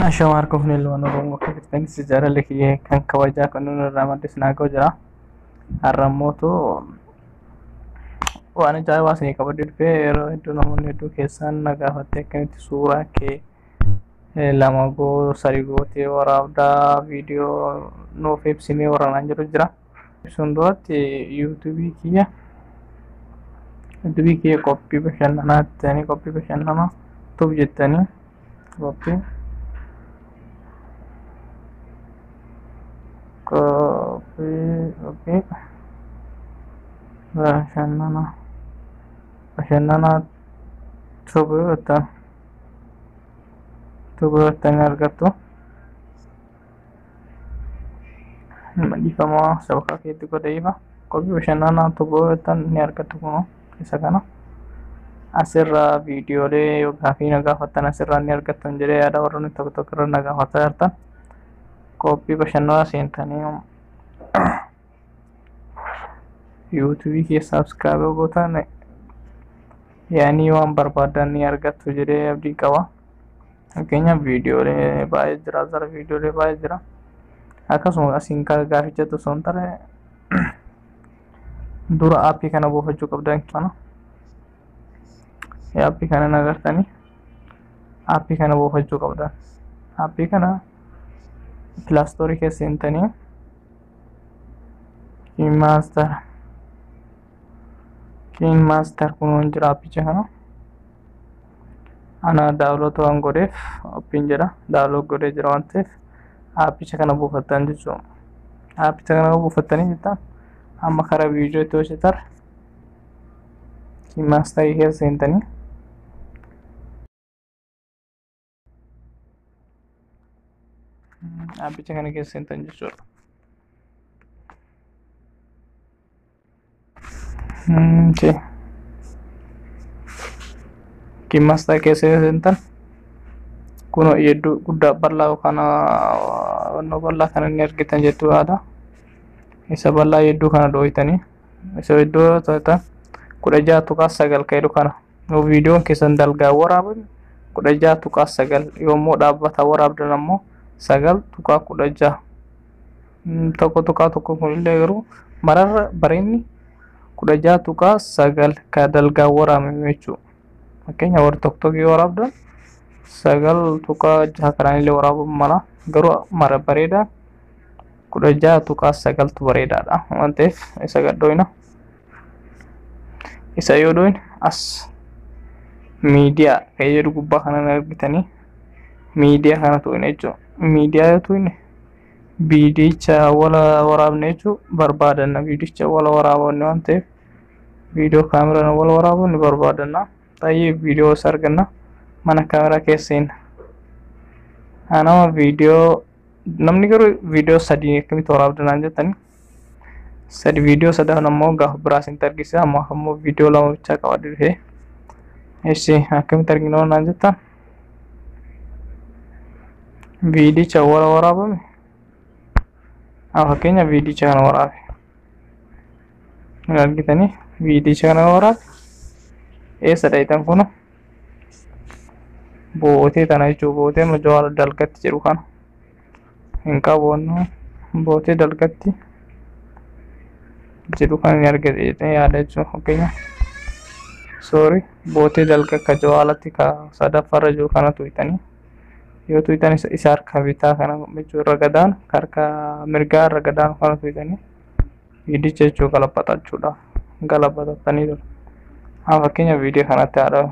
Ashamaa harka fuunee ilmaan Oromoo akka jirtanis jaalalli kiyya kan kabajaa kan nuti irraa maddis naagoo jira. Har'a immoo waan ajaa'ibaa isinii qabadhee dhufee yeroo hedduu namoonni hedduu keessaan na gaafatte akkamitti suuraa kee lama goo sadi gootee waraabdaa viidiyoo nuuf ibsimee waraanaan jiru jira. Ibsuun duratti yuutuubii kiyya qophii bashannanaa jettanii qophii bashannanaa tub jettanii qophii bashannanaa tub jettanii argattu. Dhiifama sabakaa keetti godhe ifa qophii bashannanaa tub jettan ni argattu kunoo isa kana. Asirraa viidiyoolee yookaan fi na gaafattan asirraa ni argattan jedhee yaada warroonni tokko tokko irra na gaafataa jirtan. Qophii bashannanaa seentanii yuutuubii keessa sabskiraayib gootan yaanii waan barbaadan ni argattu jedhee abdii qaba. Fakkeenyaaf viidiyoolee baay'ee jira, asirra viidiyoolee baay'ee jira. Akkasuma asiin gaafichatu osoo hin taane dura aappii kana buufachuu qabdan kana. Aappii kana na agartanii aappii kana buufachuu qabdan. Aappii kana pilaastoorii keessa seentanii Kiin maastar kun jira aappicha kana. Ana daawunlood waan godheef aappiin jedha daawunlood godhee jira waan ta'eef aappicha kana buufattan jechuudha. Aappicha kana buufattanii jettan amma karaa viidiyootti hojjetar Kiin maastarii keessa seentanii aappicha kana keessa seentan jechuudha. Kiin maastar keessa seentan kunoo hedduu guddaa bal'aa yookaan bal'aa kana inni argitan jechuudha. Isa bal'aa hedduu kana dooyitanii isa iddoo ta'an 16.9 kan jedhu kana yoo viidiyoon keessan dalgaa waraabame 16.9 yommuu dhaabbata waraabdan ammoo 9.16 1.1 kunillee garuu mararra bareenni 16.9 kan dalgaa waraabame jechuudha. Fakkeenya warri tokko tokko waraabdan 9.6 kanaan waraabuun mala garuu mara bareedaa 16.9 bareedaadha waan ta'eef isa gadhooyina. Isa yoo dhooyine as miidiyaa kan jedhu gubbaa kana argitanii miidiyaa kana tuqne jechuudha. Miidiyaa yoo tuqne viidiyicha wala waraabne jechuu barbaadanna. Viidiyicha wala waraabne waan ta'eef viidiyoo kaameraan wala waraabu ni barbaadanna. Taa'ee viidiyoo isa arganna mana kaameraa keessa seenna. Anama viidiyoo namni garuu viidiyoo sadii akkamitti waraabda naan jettanii sadi viidiyoo sadan ammoo gaafa biraa isinitti argisiisa. Amma ammoo viidiyoo lama bichaa qabadhe dhufee. Eessi akkamitti argina naan jettan viidiyicha wala waraabame fakkeenya viidiyicha kana waraabe argitanii viidiyicha kana waraabe eessa dhayitan kun bootee tana jechuudha. Bootee jawaala dalgatti jedhu kana hin qabu bootee dalgatti jedhu kana ni argate jedhee yaada jechuudha. Fakkeenya soori bootee dalga akka jawaalatti ka sadaffaarra jiru kana tuqxanii yoo tuqxan isa harka bitaa kana jechuu irra gadaan harka mirgaa irra gadaan kana tuqxanii viidicha jechuu galabbatachuudha. Galabbatatanii ture. Fakkeenya viidiyoo kanatti haa dha'u.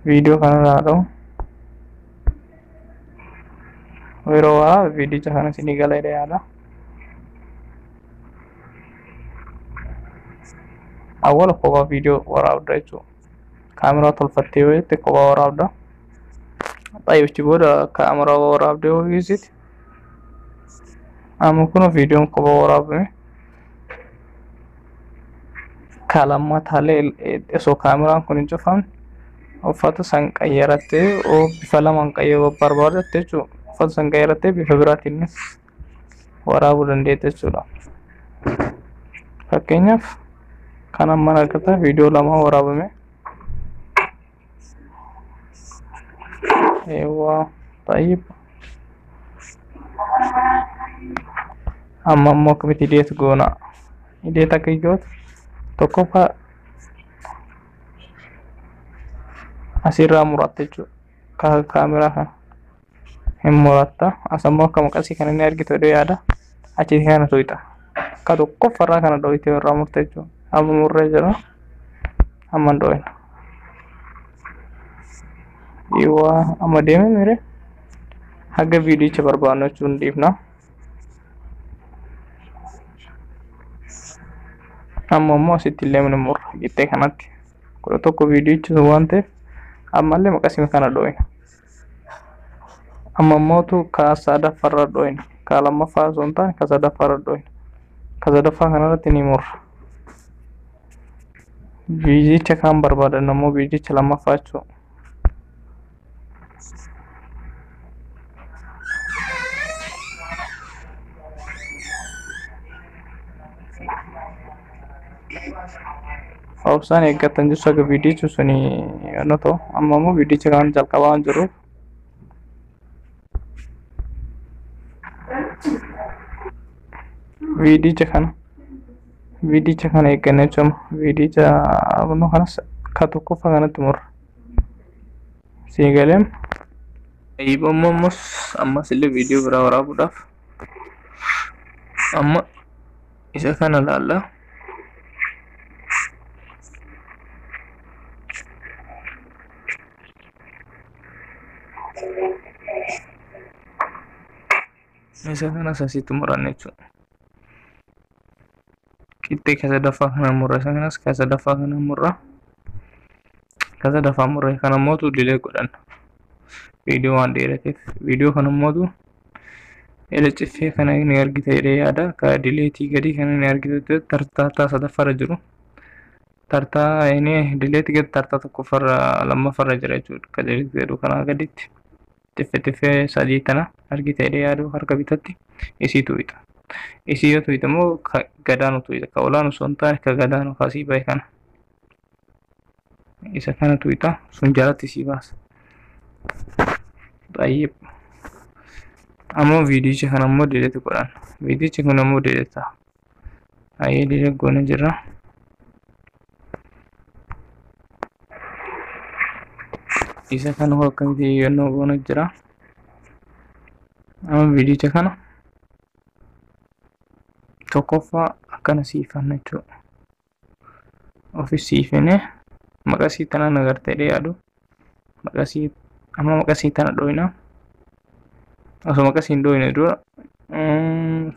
Viidiyoo kanarra haa dha'u. Yeroo waraabe viidiyicha kana isinii gala jedhee yaada. Awwaala kophaa viidiyoo waraabda jechuudha. Kaameraa tolfattee yoo jette kophaa waraabda. Xayyichi booda kaameraa waraabdee yoo dhiisite amma kun viidiyoon kophaa waraabame kalammataalee osoo kaameraan kun hin cufamne uffata san qayyarattee bifa lamaan qayyaruu barbaadatte jechuudha. Uffata san qayyarattee bifa biraatiinis waraabuu dandeetta jechuudha. Fakkeenyaaf kan amma argatan viidiyoo lama waraabame. Eewwaa tayyib. Amma immoo akkamitti ideet goona? Ideet akka gootu tokkoffaa asirraa muratta jechuudha. Kaameraa kana hin muratta. As ammoo akka maqasii kana inni argitu jedhee yaada. Achi kana tuqxa. Akka tokkoffarraa kana dhoyitee irraa murte jechuudha. Amma murree jira. Amma hin dhoyina. Eewwaa amma deemee mire haga viidiyicha barbaannu jechuun dhiifna. Amma immoo asitti illee ni murra qixxee kanatti. 11 viidiyichi sun waan ta'eef ammallee maqasii kana dhoyina. Amma immootu ka sadaffaarra dhoyina. Ka lammaffaa osoo hin taane ka sadaffaarra dhoyina. Ka sadaffaa kanarratti ni murra. Viidiyicha kaan barbaadan ammoo viidiyicha lammaffaa jechuudha. Obsaan eeggattan jechuun akka viidiyichi suni yoo ta'u amma immoo viidiyicha kaan jalqabaa waan jiruuf viidiyicha kana eegganna jechuudha. Viidiyicha kanas ka tokkoffaa kanatti murra. Sii galeem. Ammoo ammas illee viidiyoo biraa waraabuudhaaf amma isa kana laalla. Isa kanas asitti muranna jechuudha. Qixxee ka sadaffaa kana murra. Isa kanas ka sadaffaa kana murra. Ka sadaffaa murra kana mootu dilee godhanna. Viidiyoo waan dheerateef viidiyoo kana mootu ila ciffee kana ni argita jedhee yaada. Ka dileetii gadii kana ni argita tartaa sadaffaarra jiru. Tartaa inni dileetii gadi tartaa tokkoffaarra lammaffaarra jira jechuudha. Ka dileetii jedhu kanaa gaditti. Xiffee xiffee sadii tana argita jedhee yaadu harka bitatti isii tuqxa. Isii yoo tuqxe immoo ka gadaanu tuqxa. Ka olaanu osoo hin taane ka gadaanu kasii bahe kana. Isa kana tuqxa sun jalatti isii baasa. Tayyib. Ammoo viidiyicha kana immoo dileeti godhanna. Viidiyichi kun immoo dileeta. Ayyee dileet goone jirra. Isa kana hoo akkamitti yennoo goone jira. Amma viidiyicha kana tokkoffaa akkana siifanna jechuudha. Ofi siifine maqasii tana nagartee jedhee yaadu. Maqasii amma maqasii tana dhoyina. Osoo maqasii hin dhoyine dura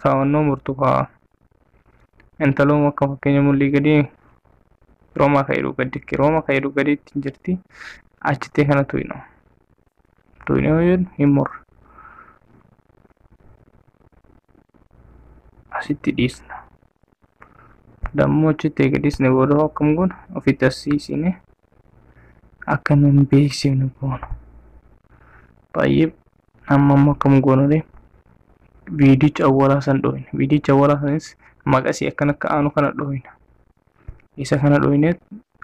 kaawwannoo murtu kaa intaloon akka fakkeenya mul'ii gadii roomaa ka'eedhu gadi roomaa ka'eedhu gadiitti jirti. Achitti kana tuqna. Tuqne yoo jennu hin murra. Asitti dhiisna. Dammoo achitti eega dhiisne booda akkam goona ofitti as siisine akka nu hin beeksifne goona. Baay'ee amma immoo akkam goona ree viidiyicha awwaalaa san dhoyina. Viidiyicha awwaalaa sanis maqasii akkana akka aanu kana dhoyina. Isa kana dhoyinee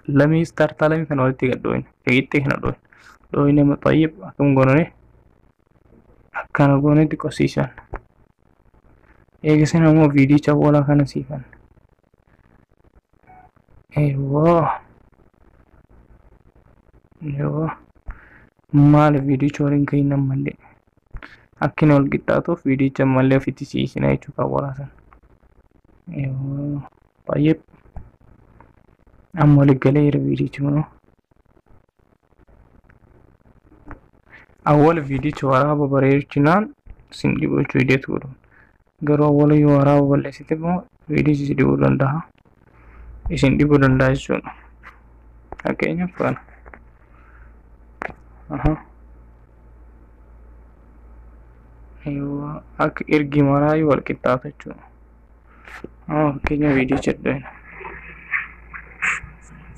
lamiis tartaa lamii kana walitti gad dhoyina. Qixxee kana dhoyina. Dhoyine baay'ee akkam goona ree akkana goonetti qosiisan. Eegasin ammoo viidiyicha awwaalaa kana siifanna. Eewwaa. Eewwaa. Maali viidiyicha waliin gahin ammallee. Akka inni wal qixxaatuuf viidiyicha ammallee ofitti siisina jechuudha awwaalaa sana. Eewwaa. Baay'ee amma waliin galee jira viidiyichi kunoo. Awwaala viidiyicha waraaba bareechinaan sin dhibu jechuu ideetu godhu. Garuu awwaala yoo waraaba balleessite immoo viidiyichi si dhibuu danda'a. Isin dhibuu danda'a jechuudha. Fakkeenyaaf kana. Eewwaa akka ergi maraayyuu wal qixxaata jechuudha. Amma fakkeenya viidiyicha dhoyina.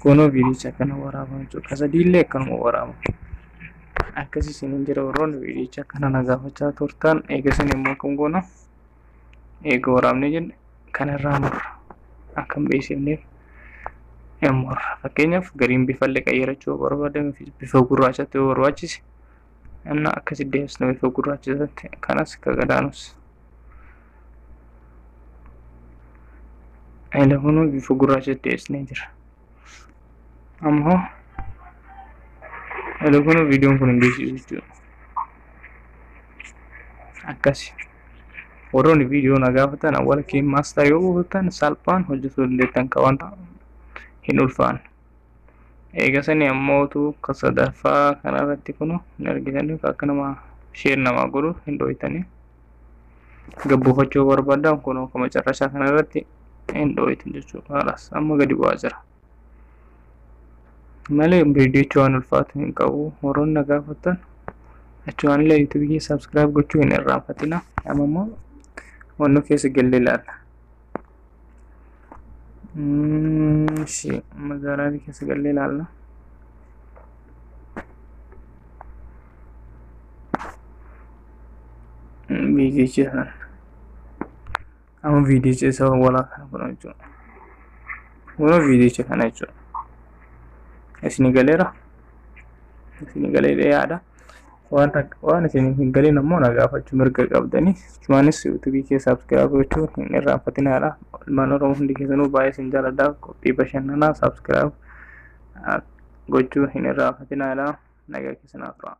Kunoo viidiyicha akkana waraabama jechuudha. Ka sadiillee akkanuma waraabama. Akkas isiniin jira warroonni viidiyicha akkana na gaafachaa turtan eegasin immoo akkam goona eega waraabnee jenne kanarraa murra. Akka hin beeksifneef hin murra. Fakkeenyaaf gariin bifallee qayyarachuu yoo barbaadame bifa gurraachatti yoo barbaachise Inni akkasi deebisna bifa gurraachatti kanas ka gadaanus. Kunoo bifa gurraachatti deebisnee jira. Ammoo kunoo viidiyoon kun hin beeksisu jechuudha. Akkasi. Warroonni viidiyoo na gaafatan awwaala KineMaster yoo buufatan salphaan hojjetuu dandeettan ka wanta hin ulfaanne. Eegasanii ammootu ka sadaffaa kanarratti kunoo hin argitanii akka nama share namaa godhu hin dhooytanii. Gabbuufachuu barbaadan kunoo ka macarrashaa kanarratti hin dhooytan jechuudha. Halas amma gadi bu'aa jira. Malee viidiyochi waan ulfaatu hin qabu. Warroonni na gaafatan achumaan illee yuutuubii subscribe gochuu hin irraanfatina. Amma immoo wannoo keessa galle ilaalla. Ishee amma gallery keessa galle ilaalla. Viidiyicha sana. Amma viidiyicha isa walaa kana kun jechuudha. Kunoo viidiyicha kana jechuudha. Isinii galeera? Isinii galee yaada. Waan isin hin galin ammoo na gaafachuu mirga qabdanii. Achumaanis yuutuubii kee subscribe gochuu hin irraanfatinaadha. Ilmaan Oromoo hundi keessanuu baay'ee isin jaalladha. Qophii bashannanaa subscribe gochuu hin irraanfatinaadha. Nagaa keessanaaf tura.